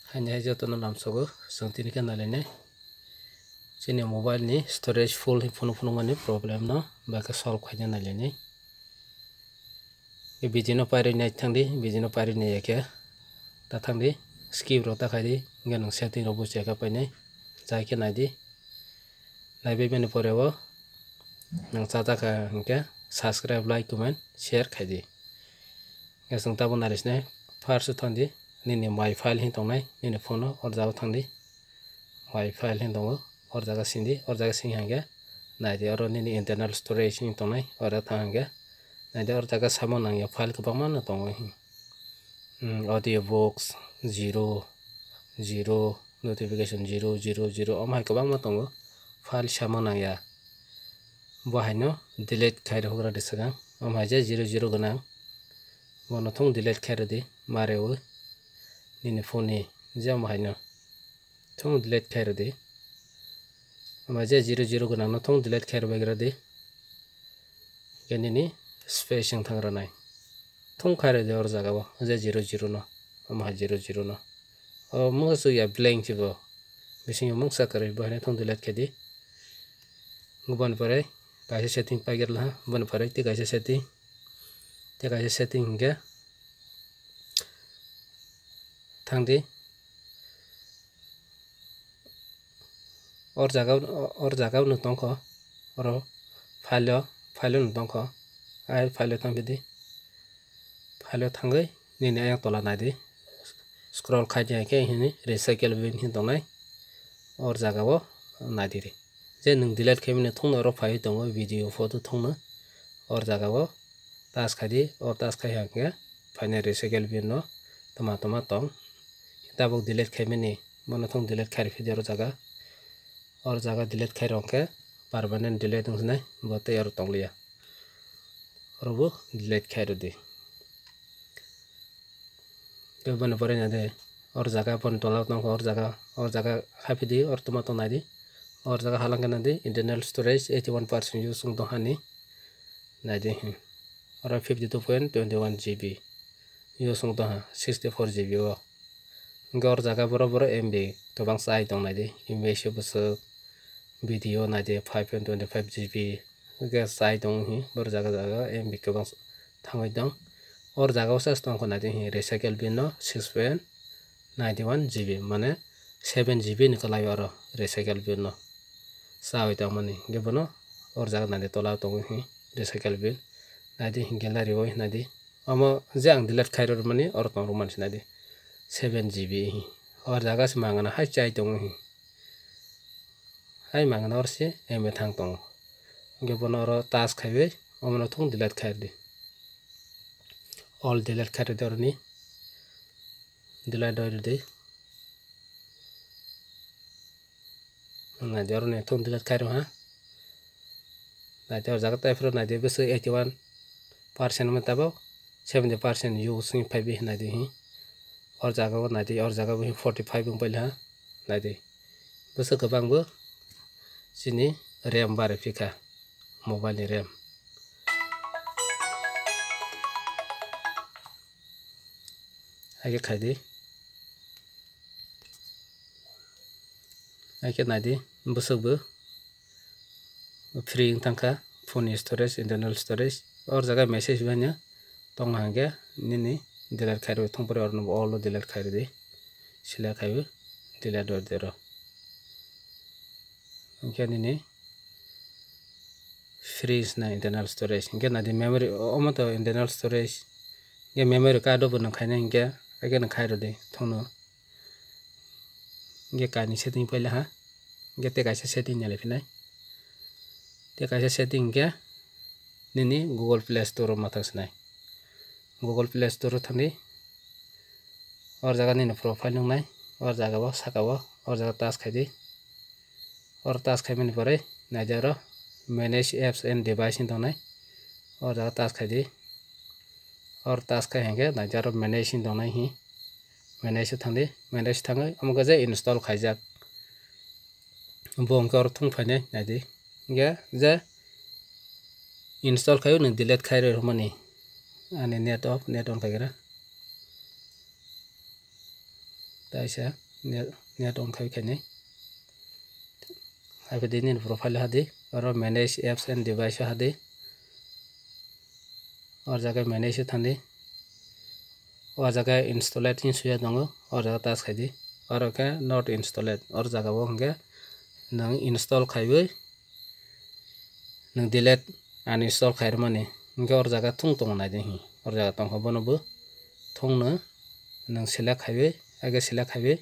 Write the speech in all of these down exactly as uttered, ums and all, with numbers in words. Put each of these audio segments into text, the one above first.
Haini hai jotono lamsogo, chwng tini khe nailainai. Chini mobile ni storage full hi phunuk phunuk mani problem no bai khe solve khaina nailainai. Video no pairwi nai thangdi, video no pairwi nai ya khe ta thangdi, skip rok ta khaidi, hwnkhe nwng setting rok buchi ya khe painai, chai khe naidi. Naibai mani pore o nwng cha ta kha hwnkhe subscribe, like, comment, share khaidi. Hwnkhe chwng tabuk nailaisnai, first o thangdi, nini my file hin tongnai nini phone o, or jaga o thangdi. My file hin tongo, or jaga sindi, or jaga sing hwnkhe naidi, oro nini internal storage hin tongnai, oro thang hwnkhe naidi, or jaga samung nangya file kwbangma no tongo hin. Hmm, audio books zero, zero, notification zero, zero, zero, omo hai kwbangma tongo, file samung nangya. Bo haino delete khai rwkra di swkang, omo hai je zero zero gwnang, bono thung delete khai rwdi, ma rewi nini phone ni je omo haino. Thung delete khai rwdi. Omo je zero zero gwnang no thung delete khai rwbai rwdi. Hwnkhe nini space wng thang rwnai. Thung khai rwdi or jaga o je zero zero no. Omo hai zero zero no. O mungsa ya blank se bo. Bisingo mungsa kwrwi bo haino thung delete khai di. Boni pore kaisa setting paigir laha. Boni pore tei kaisa setting. Tei kaisa setting hwnkhe thangdi. Or jaga, or jaga no tongkho, oro file o, file o no tongkho, ai file o thangphi di, file o thangwi nini ayang tola naidi, scroll khai di, hwnkhe hini recycle bin hin tongnai, or jaga o naidi ri. Je nwng delete khaimani thungno oro phaiwi tongo, video, photo thungno or jaga o touch khai di, or touch khai hwnkhe phainai recycle bin no toma toma tong. Tabuk delete khaimani, bono thung delete khai rwphi di oro jaga. Or jaga delete khai rw hwnkhe permanent delete wng sinai, bo tei oro tong liya. Oro bo delete khai rw di. Tei boni pore nai de, or jaga boni tola tongkha, or jaga, or jaga haphi di, or toma tong nai di. Or jaga halangkhe nai di, internal storage eighty one percent use wng tong hani. Nai di, hmm. Oro fifty two point twenty one G B use wng tong ha, sixty four G B o. Hwnkhe or jaga boro boro M B kwbang chai tong nai di, image bwswk, video nai di, five point twenty five G B. Hwnkhe chai tong hi, boro jaga jaga M B kwbang thangwi tong. Or jaga o se tongkha nai di hi, recycle bin no six point nine one G B, mane seven G B ni kwlai oro recycle bin no chawi tongmani. Hwnkhe bono or jaga nai di tola tongwi hi, recycle bin nai di hi, gallery o nai di. Omo je ang delete khai rwmani oro tong rwmani se nai di, seven G B hi. Or jaga se mangana hai chai tongo hi. Hai mangana oro se M A thang tongo. Hwnkhe bono oro touch khaiwi omono thung delete khai rwdi. All delete khai rwdi oroni. Delete rwdi. Nai di oroni thung delete khai rw ha. Nai di or jaga tei phuru nai di bwswk eighty one percent wngwi tabuk seventy percent use wngwi phaibi nai di hi. Or jaga o nai di, or jaga bo hi forty five wng paili ha. Nai di. Bwswk kwbang bo chini RAM bari phikha, mobile ni RAM. Hai khe khai di. Hai khe nai di, bwswk bo free wng tang kha, phone ni storage, internal storage. Or jaga message bai no tong hwnkhe nini delete khai rw thung phuru, oro no all o delete khai rw di, select khai o delete rw di oro. Hwnkhe nini free wngna internal storage. Hwnkhe nai di memory, omo to internal storage. Hwnkhe memory card o bo nwng khainai hwnkhe, hai khe nwng khai rw di thung no. Hwnkhe kainwi setting paila ha. Hwnkhe tei kaisa setting nai lai phinai. Tei kaisa setting hwnkhe nini Google Play Store o ma thang sinai. Google Play Store o thangdi. Or jaga nini profile nuknai. Or jaga o saka o. Or jaga touch khai di. Or touch khaimani pore nai di oro manage apps and device hin tongnai. Or jaga touch khai di. Or touch khai hwnkhe nai di oro manage hin tongnai hi. Manage o thangdi. Manage thangwi omo khe je install khaijak. Bo hwnkhe oro thung phainai nai di. Hwnkhe je install khai o nwng delete khai rw mani. Ani net off, net on khai gra. Taisa net, net on khai khainai. Hai phaidi nini profile hadi, oro manage apps and device hadi. Or jaga manage thandi. O jaga installed hin suya tongo. Or jaga touch khaidi. Oro khe not installed. Or jaga o hwnkhe nwng install khaiwi nwng delete uninstall khairwmani. Hwnkhe or jaga thung tongo naidi hi. Or jaga tongkha bono bo thungno nwng select khaiwi, age select khaiwi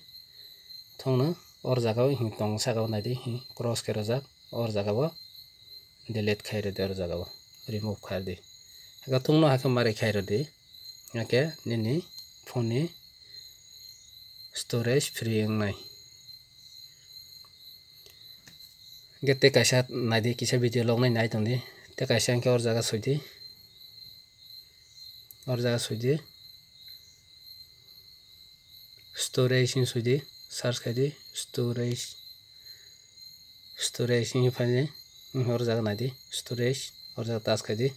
thungno or jaga o hi tong saka o naidi hi cross khe rwjak. Or jaga o delete khai rwdi, or jaga o remove khai rwdi. Hwnkhe thungno hakhe mari khai rwdi. Hwnkhe nini phone ni storage free wngnai. Hwnkhe tei kaisa naidi, kisa video lognai nai tongdi. Tei kaisa hwnkhe or jaga soidi. Or jaga soidi. Storage hin soidi. Search khaidi. Storage. Storage hin phaidi. Or jaga naidi. Storage. Or jaga touch khaidi.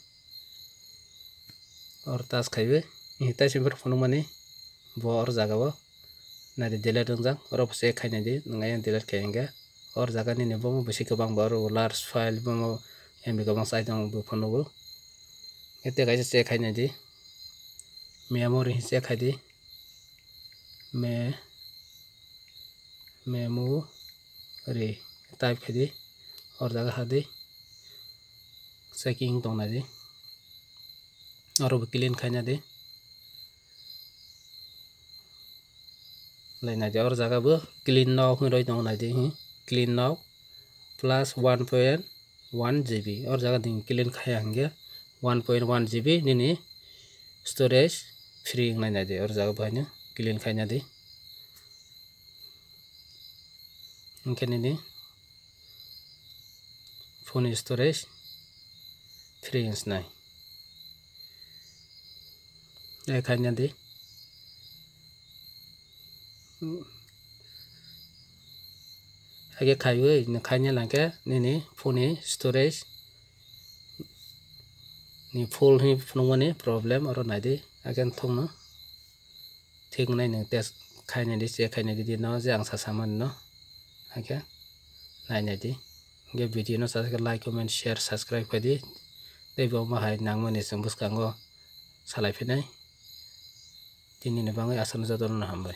Or touch khaiwi. Hita simpher phunukmani. Bo or jaga o. Naidi delete wngjak. Oro bo check khai naidi. Nwng ayang delete khai hwnkhe. Or jaga nini bomo bisi kwbang bo oro large file bomo M B kwbang sai tongo bo phunugo. Tei kaisa check khai naidi. Memory hin check khaidi. Me, memory type khaidi. Or jaga hadi. Checking tong naidi. Oro bo clean khai naidi. Lai naidi, or jaga bo clean now hin roi tongo naidi, hi. Clean now plus one point one G B. Or jaga din clean khaya hwnkhe one point one G B nini storage free wngnai naidi. Or jaga bo haino clean khai naidi. Hwnkhe nini phone storage free wngnai. E khaina di. Haikhe khaiwi, khaina langkhe nini phone ni storage ni full hi phunukmani problem oro naidi. Haikhe thokno thik wngnai nwng test khainai di, check khainai di, di no je ang sa samani no. Haikhe nainai di. Hwnkhe video no sa like, comment, share, subscribe khai di. Tei bo ma hai nangmani chwng bwskango salai phinai. Tini ni bagwi aswk no jotono hambai.